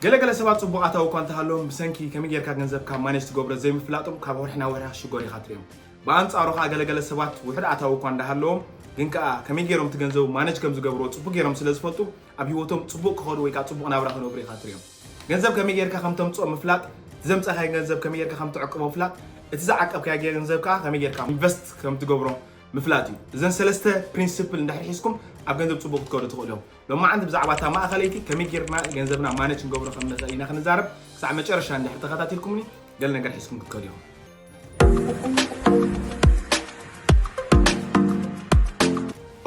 ገለገለ ሰባት ጽቡቕ ኣታዊ እኳ እንተሃለዎም፣ ብሰንኪ ከመይ ጌርካ ገንዘብካ ማኔጅ ትገብሮ ዘይምፍላጦም ካብ ወርሒ ናብ ወርሒ ክሽገሩ ኢኻ ትርእዮም። ብኣንጻሩ ከኣ ገለገለ ሰባት ውሑድ ኣታዊ እኳ እንዳሃለዎም፣ ግን ከኣ ከመይ ጌሮም እቲ ገንዘቡ ማኔጅ ከም ዝገብርዎ ጽቡቕ ጌሮም ስለ ዝፈልጡ፣ ኣብ ህይወቶም ጽቡቕ ክኸዱ ወይ ከኣ ጽቡቕ ናብራ ክነብሩ ኢኻ ትርእዮም። ገንዘብ ከመይ ጌርካ ከም ተምጽኦ ምፍላጥ፣ እቲ ዘምጻኻዮ ገንዘብ ከመይ ጌርካ ከም ትዕቅቦ ምፍላጥ፣ እቲ ዝዓቀብካዮ ገንዘብ ከኣ ከመይ ጌርካ ኢንቨስት ከም ትገብሮ ምፍላጥ እዩ። እዘን ሰለስተ ፕሪንሲፕል እንድሕር ሒዝኩም ኣብ ገንዘብ ጽቡቕ ክትከዱ ትኽእሉ እዮም። ሎማዓንቲ ብዛዕባ እታ ማእኸለይቲ ከመይ ጌርና ገንዘብና ማኔጅ ክንገብሮ ከም ንኽእል ኢና ክንዛረብ። ክሳዕ መጨረሻ እንድሕር ተኸታቲልኩምኒ ገለ ነገር ሒዝኩም ክትከዱ እዮም።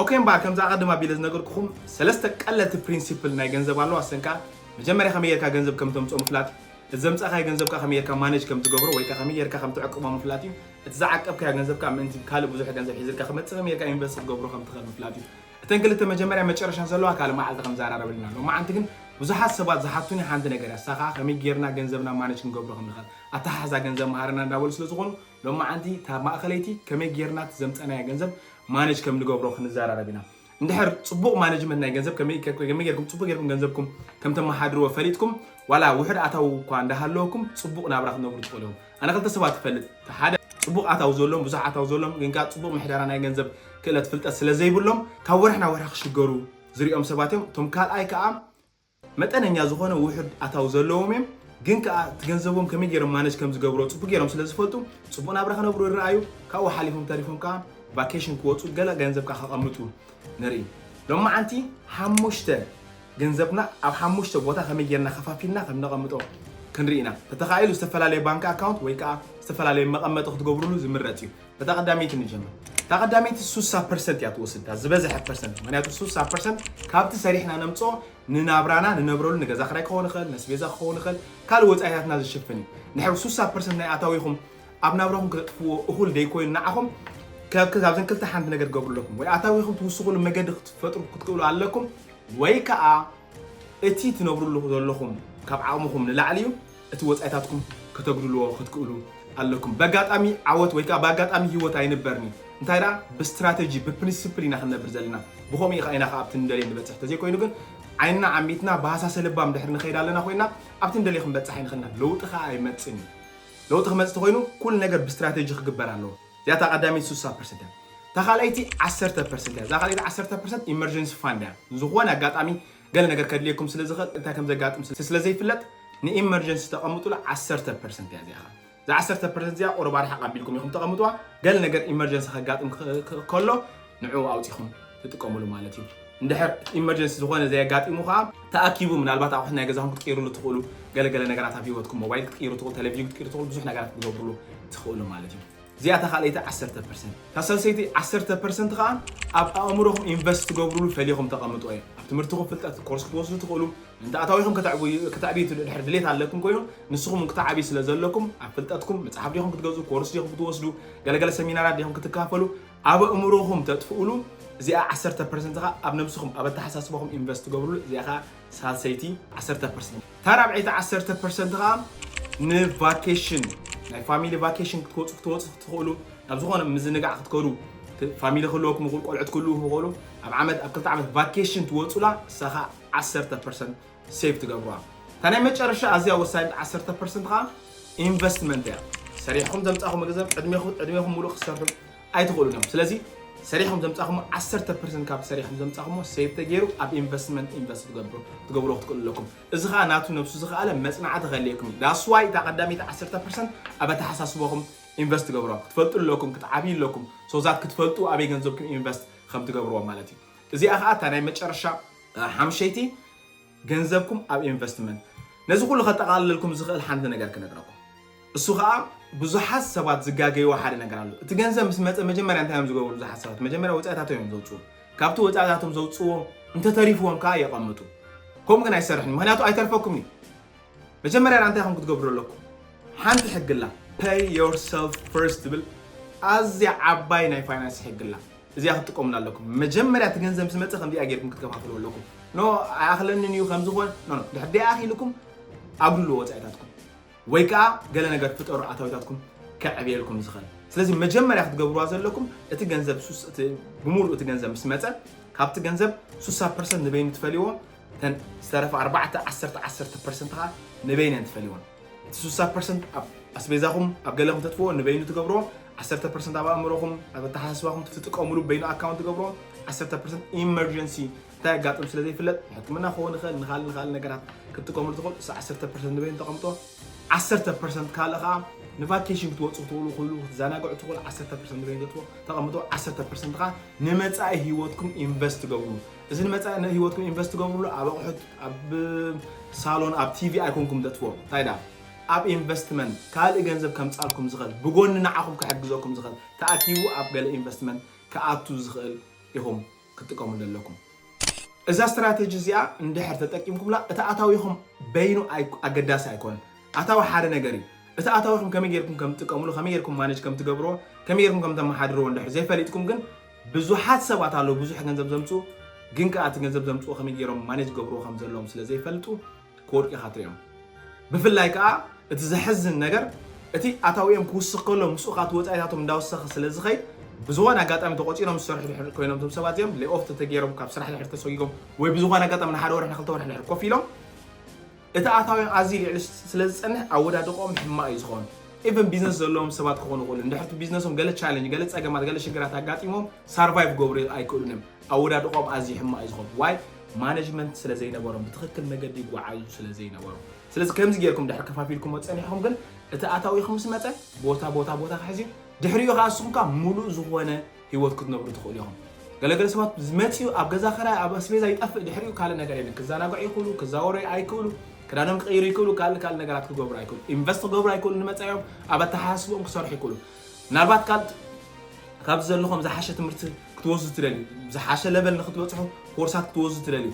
ኦኬ እምበኣር ከምዚ ኣቐድም ኣቢለ ዝነገርኩኹም ሰለስተ ቀለልቲ ፕሪንሲፕል ናይ ገንዘብ ኣለዋ። እሰን ከኣ መጀመርያ ከመይ ጌርካ ገንዘብ ከም ተምጽኦ ምፍላጥ፣ እቲ ዘምጻኻዮ ገንዘብ ከኣ ከመይ ጌርካ ማኔጅ ከም ትገብሮ ወይ ከኣ ከመይ ጌርካ ከም ትዕቅቦ ምፍላጥ እዩ። እቲ ዝዓቀብካዮ ገንዘብ ከኣ ምእንቲ ካልእ ብዙሕ ገንዘብ ሒዝልካ ክመጽእ ከመይ ጌርካ ኢንቨስት ክትገብሮ ከም ትኽእል ምፍላጥ እዩ። እተን ክልተ መጀመርያ መጨረሻን ዘለዋ ካልእ መዓልቲ ከም ዘራረበልና። ሎማዓንቲ ግን ብዙሓት ሰባት ዝሓቱኒ ሓንቲ ነገር እያ። እሳ ከኣ ከመይ ጌርና ገንዘብና ማኔጅ ክንገብሮ ከም ንኽእል ኣተሓሕዛ ገንዘብ መሃረና እንዳበሉ ስለ ዝኾኑ ሎማዓንቲ እታ ማእኸለይቲ ከመይ ጌርና እቲ ዘምጸናዮ ገንዘብ ማኔጅ ከም ንገብሮ ክንዘራረብ ኢና። እንድሕር ጽቡቕ ማኔጅመንት ናይ ገንዘብ ከመይ ከ-፣ ከመይ ጌርኩም ጽቡቕ ጌርኩም ገንዘብኩም ከም ተመሓድርዎ ፈሊጥኩም፣ ዋላ ውሑድ ኣታዊ እኳ እንዳሃለወኩም ጽቡቕ ናብራ ክትነብሩ ትኽእሉ ኢኹም። ኣነ ክልተ ሰባት እፈልጥ። እቲ ሓደ ጽቡቕ ኣታዊ ዘለዎም፣ ብዙሕ ኣታዊ ዘለዎም፣ ግን ከኣ ጽቡቕ ምሕደራ ናይ ገንዘብ ክእለት ፍልጠት ስለ ዘይብሎም፣ ካብ ወርሒ ናብ ወርሒ ክሽገሩ ዝርእዮም ሰባት እዮም። እቶም ካልኣይ ከኣ መጠነኛ ዝኾነ ውሑድ ኣታዊ ዘለዎም እዮም፣ ግን ከኣ እቲ ገንዘቦም ከመይ ጌሮም ማኔጅ ከም ዝገብሮ ጽቡቕ ጌሮም ስለ ዝፈልጡ፣ ጽቡቕ ናብራ ክነብሩ ይረኣዩ። ካብኡ ሓሊፎም ተሪፎም ከኣ ቫኬሽን ክወጹ፣ ገለ ገንዘብ ከኣ ከቐምጡ ንርኢ። ሎማዓንቲ ሓሙሽተ ገንዘብና ኣብ ሓሙሽተ ቦታ ከመይ ጌርና ከፋፊልና ከም ነቐምጦ ክንርኢ ኢና። ተተኻኢሉ ዝተፈላለየ ባንክ ኣካውንት ወይ ከኣ ዝተፈላለየ መቐመጢ ክትገብሩሉ ዝምረጽ እዩ። በታ ቀዳመይቲ ንጀምር። እታ ቀዳመይቲ ሱሳ ፐርሰንት እያ ትወስድ፣ እታ ዝበዝሐ ፐርሰንት። ምኽንያቱ ሱሳ ፐርሰንት ካብቲ ሰሪሕና ነምጽኦ ንናብራና ንነብረሉ፣ ንገዛ ክራይ ክኸውን ይኽእል፣ ነስቤዛ ክኸውን ይኽእል፣ ካልእ ወጻኢታትና ዝሽፍን እዩ። እንድሕር ሱሳ ፐርሰንት ናይ ኣታዊኹም ኣብ ናብራኹም ክተጥፍዎ እኹል ደይኮይኑ ንዓኹም፣ ካብ፣ ካብዘን ክልተ ሓንቲ ነገር ትገብሩ ኣለኩም። ወይ ኣታዊኹም ትውስኹሉ መገዲ ክትፈጥሩ ክትክእሉ ኣለኩም፣ ወይ ከኣ እቲ ትነብሩሉ ዘለኹም ካብ ዓቕምኹም ንላዕሊ እዩ፣ እቲ ወጻኢታትኩም ከተጉድልዎ ክትክእሉ ኣለኩም። በጋጣሚ ዓወት ወይ ከኣ በኣጋጣሚ ህይወት ኣይንበርን እዩ። እንታይ ደኣ ብስትራተጂ፣ ብፕሪንሲፕል ኢና ክንነብር ዘለና። ብኸምኡ ከኣ ኢና ከኣ ኣብቲ ንደልዮ ንበጽሕ። ተዘይኮይኑ ግን ዓይንና ዓሚትና ብሃሳሰ ልባም ድሕሪ ንኸይድ ኣለና ኮይና ኣብቲ ንደልዮ ክንበጽሕ ኣይንኽእልና። ለውጢ ከኣ ኣይመጽእን እዩ። ለውጢ ክመጽእ ተኾይኑ ኩሉ ነገር ብስትራተጂ ክግበር ኣለዎ። እዚኣ እታ ቀዳመይቲ ሱሳ ፐርሰንት እያ። እታ ካልኣይቲ ዓሰርተ ፐርሰንት እያ። እዛ ካልኣይቲ ዓሰርተ ፐርሰንት ኢመርጀንሲ ፋንድ እያ። ዝኾነ ኣጋጣሚ ገለ ነገር ከድልየኩም ስለ ዝኽእል፣ እንታይ ከም ዘጋጥም ስለ፣ ስለ ዘይፍለጥ፣ ንኢመርጀንሲ ተቐምጡላ ዓሰርተ ፐርሰንት እያ እዚኣ ኸኣ። እዛ ዓሰርተ ፐርሰንት እዚኣ ቁሩብ ኣርሓቕ ኣቢልኩም ኢኹም ተቐምጥዋ። ገለ ነገር ኢመርጀንሲ ከጋጥም ክ-፣ ክ-፣ ከሎ ንዕኡ ኣውጺኹም ትጥቀሙሉ ማለት እዩ። እንድሕር ኢመርጀንሲ ዝኾነ ዘየጋጢሙ ኸኣ ተኣኪቡ፣ ምናልባት ኣቑሑት ናይ ገዛኹም ክትቅይሩሉ ትኽእሉ፣ ገለ ገለ ነገራት ኣብ ህይወትኩም፣ ሞባይል ክትቅይሩ ትኽእሉ፣ ቴሌቪዥን ክትቅይሩ ትኽእሉ፣ ብዙሕ ነገራት ክትገብሩሉ ትኽእሉ ማለት እዩ። እዚኣ እታ ካልኣይቲ ዓሰርተ ፐርሰንት። እታ ሳልሰይቲ ዓሰርተ ፐርሰንት ኸኣ ኣብ ኣእምሮኹም ኢንቨስት ትገብሩሉ ፈሊኹም ተቐምጥዎ እዩ። ኣብ ትምህርትኹም ፍልጠት ኮርስ ክትወስዱ ትኽእሉ፣ እንተ ኣታዊኹም ከተዕብዩ፣ ከተዕብዩ ትድ-፣ ድሕር ድሌት ኣለኩም ኮይኑ፣ ንስኹም እውን ክትዓብዩ ስለ ዘለኩም፣ ኣብ ፍልጠትኩም መጽሓፍ ዲኹም ክትገዝኡ፣ ኮርስ ዲኹም ክትወስዱ፣ ገለገለ ሰሚናራት ዲኹም ክትካፈሉ፣ ኣብ ኣእምሮኹም ተጥፍኡሉ፣ እዚኣ ዓሰርተ ፐርሰንት ኸኣ ኣብ ነብስኹም፣ ኣብ ኣተሓሳስባኹም ኢንቨስት ትገብሩሉ፣ እዚኣ ኸኣ ሳልሰይቲ ዓሰርተ ፐርሰንት። እታ ራብዐይቲ ዓሰርተ ፐርሰንት ኸኣ ንቫኬሽን፣ ናይ ፋሚሊ ቫኬሽን ክትወጹ፣ ክትወጹ ትኽእሉ፣ ናብ ዝኾነ ምዝንጋዕ ክትከዱ፣ ት-፣ ፋሚሊ ክህልወኩም ይኽእሉ፣ ቆልዑት ክህልዉ ይኽእሉ፣ ኣብ ዓመት፣ ኣብ ክልተ ዓመት ቫኬሽን ትወጹላ፣ እሳ ኸኣ ዓሰርተ ፐርሰንት ሴቭ ትገብሩዋ። እታ ናይ መጨረሻ ኣዝያ ወሳኒት ዓሰርተ ፐርሰንት ኸኣ ኢንቨስትመንት እያ። ሰሪሕኹም ዘምጻኹም ገንዘብ ዕድሜኹ-፣ ዕድሜኹም ሙሉእ ክትሰርሑ ኣይትኽእሉን እዮም። ስለዚ ሰሪሕኹም ዘምጻኹሞ ዓሰርተ ፐርሰንት ካብቲ ሰሪሕኹም ዘምጻኹሞ ሴቭ ተገይሩ ኣብ ኢንቨስትመንት ኢንቨስት ትገብሩ፣ ትገብሩ ክትክእሉ ኣለኩም። እዚ ኸኣ ናቱ ነብሱ ዝኸኣለ መጽናዕቲ ከድልየኩም እዩ። ዳስ ዋይ እታ ቀዳመይቲ ዓሰርተ ፐርሰንት ኣብ ኣተሓሳስባኹም ኢንቨስት ትገብሩዋ። ክትፈልጡ ኣለኩም፣ ክትዓብዩ ኣለኩም። ሶ ዛት ክትፈልጡ ኣበይ ገንዘብኩም ኢንቨስት ከም ትገብሩዎ ማለት እዩ። እዚኣ ኸኣ እታ ናይ መጨረሻ፣ እ፣ ሓምሸይቲ ገንዘብኩም ኣብ ኢንቨስትመንት። ነዚ ኩሉ ከጠቓልለልኩም ዝኽእል ሓንቲ ነገር ክነግረኩም። እሱ ኸኣ ብዙሓት ሰባት ዝጋገይዎ ሓደ ነገር ኣሎ። እቲ ገንዘብ ምስ መጸ መጀመርያ እንታይ እዮም ዝገብሩ ብዙሓት ሰባት? መጀመርያ ወጻኢታቶም እዮም ዘውጽኡ። ካብቲ ወጻኢታቶም ዘውጽእዎ እንተተሪፍዎም ከኣ የቐምጡ። ከምኡ ግን ኣይሰርሕን፣ ምኽንያቱ ኣይተርፈኩምን እዩ። መጀመርያ እንታይ ኢኹም ክትገብሩ ኣለኩም? ሓንቲ ሕጊ ኣላ፣ ፔይ ዮርሰልፍ ፈርስት ትብል ኣዝያ ዓባይ ናይ ፋይናንስ ሕጊ ኣላ። እዚኣ ክትጥቀሙላ ኣለኩም። መጀመርያ እቲ ገንዘብ ምስ መጸ ከምዚኣ ጌርኩም ክትከፋፍልዎ ኣለኩም። ኖ፣ ኣይኣኽለንን እዩ ከምዚ ኾነ፣ ኖ፣ ኖ፣ ድሕር ደይኣኺልኩም ኣጉድልዎ ወጻኢታትኩም። ወይ ከኣ ገለ ነገር ፍጠሩ ኣታዊታትኩም ከዕብየልኩም ዝኽእል። ስለዚ መጀመርያ ክትገብርዋ ዘለኩም እቲ ገንዘብ ሱስ-፣ እቲ ብምሉእ እቲ ገንዘብ ምስ መጸ ካብቲ ገንዘብ ሱሳ ፐርሰንት ንበይኑ ትፈልይዎ፣ ተን ዝተረፈ ኣርባዕተ ዓሰርተ ዓሰርተ ፐርሰንት ኸዓ ንበይነን ትፈልይወን። እቲ ስሳ ፐርሰንት ኣብ ኣስቤዛኹም ኣብ ገለኹም ተጥፍዎ ንበይኑ ትገብርዎ። ዓሰርተ ፐርሰንት ኣብ ኣእምሮኹም ኣብ ኣተሓሳስባኹም ትጥቀምሉ በይኑ ኣካውንት ትገብርዎ። ዓሰርተ ፐርሰንት ኢመርጀንሲ እንታይ ኣጋጥም ስለ ዘይፍለጥ ንሕክምና ክኸውን ይኽእል ንኻል ንኻል ነገራት ክትጥቀምሉ ትኽእል። እሱ ዓሰርተ ፐርሰንት ንበይኑ ተቐምጦ። ዓሰርተ ፐርሰንት ካልእ ኸዓ ንቫኬሽን ክትወፁ ክትብሉ ኩሉ ክትዘናግዑ ትኽእሉ። ዓሰርተ ፐርሰንት ንበይኑ ተጥፍዎ ተቐምጦ። ዓሰርተ ፐርሰንት ኸዓ ንመፃኢ ህይወትኩም ኢንቨስት ትገብርሉ። እዚ ንመፃኢ ህይወትኩም ኢንቨስት ትገብርሉ ኣብ ኣቑሑት ኣብ ሳሎን ኣብ ቲቪ ኣይኮንኩም ተጥፍዎ። እንታይ ዳ ኣብ ኢንቨስትመንት ካልእ ገንዘብ ከምፃልኩም ዝኽእል ብጎኒ ንዓኹም ክሕግዘኩም ዝኽእል ተኣኪቡ ኣብ ገለ ኢንቨስትመንት ክኣቱ ዝኽእል ኢኹም ክትጥቀሙ ዘለኩም። እዛ ስትራተጂ እዚኣ እንድሕር ተጠቂምኩምላ እቲ ኣታዊኹም በይኑ ኣይ- ኣገዳሲ ኣይኮነን። ኣታዊ ሓደ ነገር እዩ። እቲ ኣታዊኹም ከመይ ጌርኩም ከም ትጥቀምሉ፣ ከመይ ጌርኩም ማኔጅ ከም ትገብርዎ፣ ከመይ ጌርኩም ከም ተመሓድርዎ እንድሕር ዘይፈሊጥኩም ግን ብዙሓት ሰባት ኣለዉ ብዙሕ ገንዘብ ዘምፅኡ ግን ከኣ እቲ ገንዘብ ዘምፅኡ ከመይ ጌሮም ማኔጅ ገብርዎ ከም ዘለዎም ስለ ዘይፈልጡ ክወድቁ ኢኻ ትሪኦም። ብፍላይ ከኣ እቲ ዘሕዝን ነገር እቲ ኣታዊኦም ክውስኽ ከሎ ምስኡ ከኣ እቲ ወፃኢታቶም እንዳወሰኸ ስለ ዝኸይድ ብዝኾነ ኣጋጣሚ ተቆፂሮም ዝሰርሑ ድሕር ኮይኖም እቶም ሰባት እዚኦም ሌኦፍ ተተገይሮም ካብ ስራሕ ድሕር ተሰጊጎም ወይ ብዝኾነ ኣጋጣሚ ንሓደ ወርሒ ንክልተ ወርሒ ድሕር ኮፍ ኢሎም እቲ ኣታዊኦም ኣዝዩ ልዕሊ ስለ ዝፀንሕ ኣወዳድቆም ሕማቕ እዩ ዝኾኑ። ኢቨን ቢዝነስ ዘለዎም ሰባት ክኾኑ ይኽእሉ እንድሕርቲ ቢዝነሶም ገለ ቻለንጅ ገለ ፀገማት ገለ ሽግራት ኣጋጢሞም ሳርቫይቭ ክገብሩ ኣይክእሉን እዮም። ኣወዳድቆም ኣዝዩ ሕማቕ እዩ ዝኾኑ ዋይ ማኔጅመንት ስለ ዘይነበሮም ብትኽክል መገዲ ይጓዓዙ ስለ ዘይነበሩ። ስለዚ ከምዚ ጌርኩም ድሕር ከፋፊልኩሞ ፀኒሕኹም ግን እቲ ኣታዊኹም ምስ መፀ ቦታ ቦታ ቦታ ክሕዝ እዩ። ድሕሪኡ ከዓ እስኹም ከዓ ሙሉእ ዝኾነ ህይወት ክትነብሩ ትኽእሉ ኢኹም። ገለገለ ሰባት ዝመፅኡ ኣብ ገዛ ኸራይ ኣብ ኣስቤዛ ይጠፍእ ድሕሪኡ ካልእ ነገር የለን። ክዘናግዑ ይኽእሉ፣ ክዛወሩ ኣይክእሉ፣ ክዳኖም ክቕይሩ ይክእሉ፣ ካልእ ካልእ ነገራት ክገብሩ ኣይክእሉ፣ ኢንቨስት ክገብሩ ኣይክእሉ፣ ንመፃኦም ኣብ ኣተሓሳስብኦም ክሰርሑ ይክእሉ። ምናልባት ካብ ካብዚ ዘለኹም ዝሓሸ ትምህርቲ ክትወስዱ ትደልዩ፣ ዝሓሸ ለቨል ንክትበፅሑ ኮርሳት ክትወስዱ ትደልዩ፣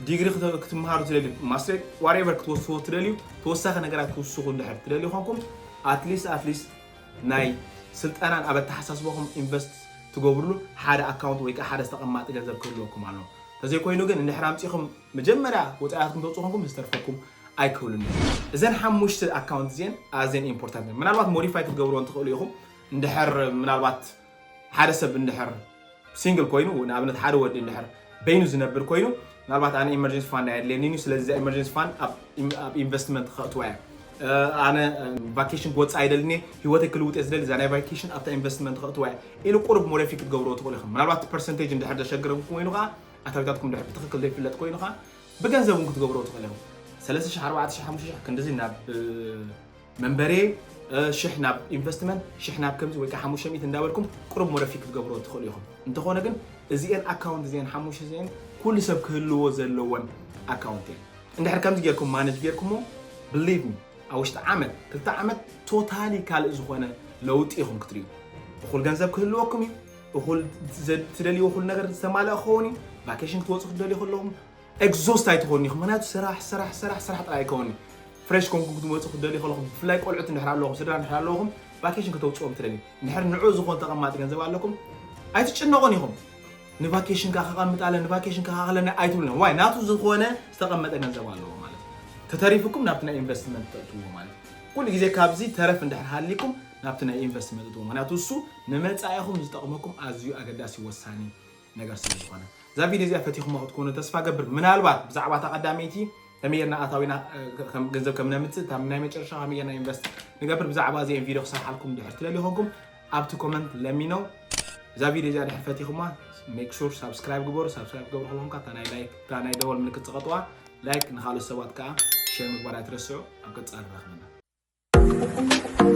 ዲግሪ ክተ- ክትምሃሩ ትደልዩ፣ ማስትሬት ዋሬቨር ክትወስድዎ ትደልዩ፣ ተወሳኺ ነገራት ክትውስኹ እንድሕር ትደልዩ ኮንኩም ኣትሊስት ኣትሊስት ናይ ስልጠናን ኣብ ኣተሓሳስባኹም ኢንቨስት ትገብርሉ ሓደ ኣካውንት ወይ ከዓ ሓደ ዝተቐማጢ ገንዘብ ክህልወኩም ኣሎ። ተዘይኮይኑ ግን እንድሕር ኣምፂኹም መጀመርያ ወፃኢያትኩም ተውፅኡ ኮንኩም ዝተርፈኩም ኣይክህሉን እዩ። እዘን ሓሙሽተ ኣካውንት እዚአን ኣዝየን ኢምፖርታንት ምናልባት ሞዲፋይ ክትገብርዎ እንትኽእሉ ኢኹም። እንድሕር ምናልባት ሓደ ሰብ እንድሕር ሲንግል ኮይኑ ንኣብነት ሓደ ወዲ እንድሕር በይኑ ዝነብር ኮይኑ ምናልባት ኣነ ኢመርጀንሲ ፋንድ ኣየድልየኒን እዩ ስለዚ እዛ ኢመርጀንሲ ፋንድ ኣብ ኢንቨስትመንት ከእትዋ እያ። ኣነ ቫኬሽን ክወፅእ ኣይደልን እየ፣ ህይወተይ ክልውጥ እየ ዝደሊ እዛ ናይ ቫኬሽን ኣብታ ኢንቨስትመንት ከእትዋ እያ ኢሉ ቁሩብ ሞደፊ ክትገብርዎ ትኽእሉ ኢኹም። ምናልባት ፐርሰንቴጅ እንድሕር ዘሸግረኩም ኮይኑ ከዓ ኣታዊታትኩም ድሕር ብትኽክል ዘይፍለጥ ኮይኑ ከዓ ብገንዘብ እውን ክትገብርዎ ትኽእሉ ኢኹም። ሰለስተ ሽሕ ኣርባዕተ ሽሕ ሓሙሽተ ሽሕ ክንድዚ ናብ መንበሬ ሽሕ ናብ ኢንቨስትመንት ሽሕ ናብ ከምዚ ወይ ከዓ ሓሙሽተ ሚእቲ እንዳበልኩም ቁሩብ ሞደፊ ክትገብርዎ ትኽእሉ ኢኹም። እንተኾነ ግን እዚኤን ኣካውንት እዚኤን ሓሙሽተ እዚኤን ኩሉ ሰብ ክህልዎ ዘለዎን ኣካውንት እየን። እንድሕር ከምዚ ጌርኩም ማነጅ ጌርኩሞ ብሊቭ ሚ ኣብ ውሽጢ ዓመት ክልተ ዓመት ቶታሊ ካልእ ዝኾነ ለውጢ ኢኹም ክትርእዩ። እኹል ገንዘብ ክህልወኩም እዩ። እኹል ትደልይዎ ኩሉ ነገር ዝተማልአ ክኸውን እዩ። ቫኬሽን ክትወፁ ክትደልዩ ከለኹም ኤግዞስት ኣይትኾኑ ኢኹም። ምክንያቱ ስራሕ ስራሕ ስራሕ ስራሕ ጥራይ ኣይከውን እዩ። ፍሬሽ ኮንኩም ክትመፁ ክትደልዩ ከለኹም ብፍላይ ቆልዑት እንድሕር ኣለኹም ስድራ እንድሕር ኣለኹም ቫኬሽን ከተውፅኦም ትደልዩ እንድሕር ንዑ ዝኾን ተቐማጢ ገንዘብ ኣለኩም ኣይትጭነቑን ኢኹም። ንቫኬሽን ከዓ ከቐምጥ ኣለ ንቫኬሽን ከዓ ከለና ኣይትብሉን ዋይ ናቱ ዝኾነ ዝተቐመጠ ገንዘብ ኣለዎ ማለት እዩ። ተተሪፍኩም ናብቲ ናይ ኢንቨስትመንት ተእትዎ ማለት እዩ። ኩሉ ግዜ ካብዚ ተረፍ እንድሕር ሃሊኩም ናብቲ ናይ ኢንቨስትመንት እትዎ ምክንያቱ እሱ ንመፃኢኹም ዝጠቕመኩም ኣዝዩ ኣገዳሲ ወሳኒ ነገር ስለ ዝኾነ እዛ ቪድዮ እዚኣ ፈቲኹማ ክትኮኑ ተስፋ ገብር። ምናልባት ብዛዕባ እታ ቀዳመይቲ ከመይ ጌርና ኣታዊና ገንዘብ ከም ነምፅእ እታ ናይ መጨረሻ ከመይ ጌርና ኢንቨስት ንገብር ብዛዕባ እዚአን ቪድዮ ክሰርሓልኩም ድሕር ትደልዩ ኮንኩም ኣብቲ ኮመንት ለሚኖ። እዛ ቪድዮ እዚኣ ድሕር ፈቲኹማ ሜክ ሹር ሳብስክራይብ ግበሩ። ሳብስክራይብ ግበሩ ከለኹም እታ ናይ ላይክ እታ ናይ ደወል ምልክት ዝቐጥዋ ላይክ ንካልኦት ሰባት ከዓ ሼር ምግባር ኣይትረስዑ። ኣብ ቀፃሊ ረኽበና።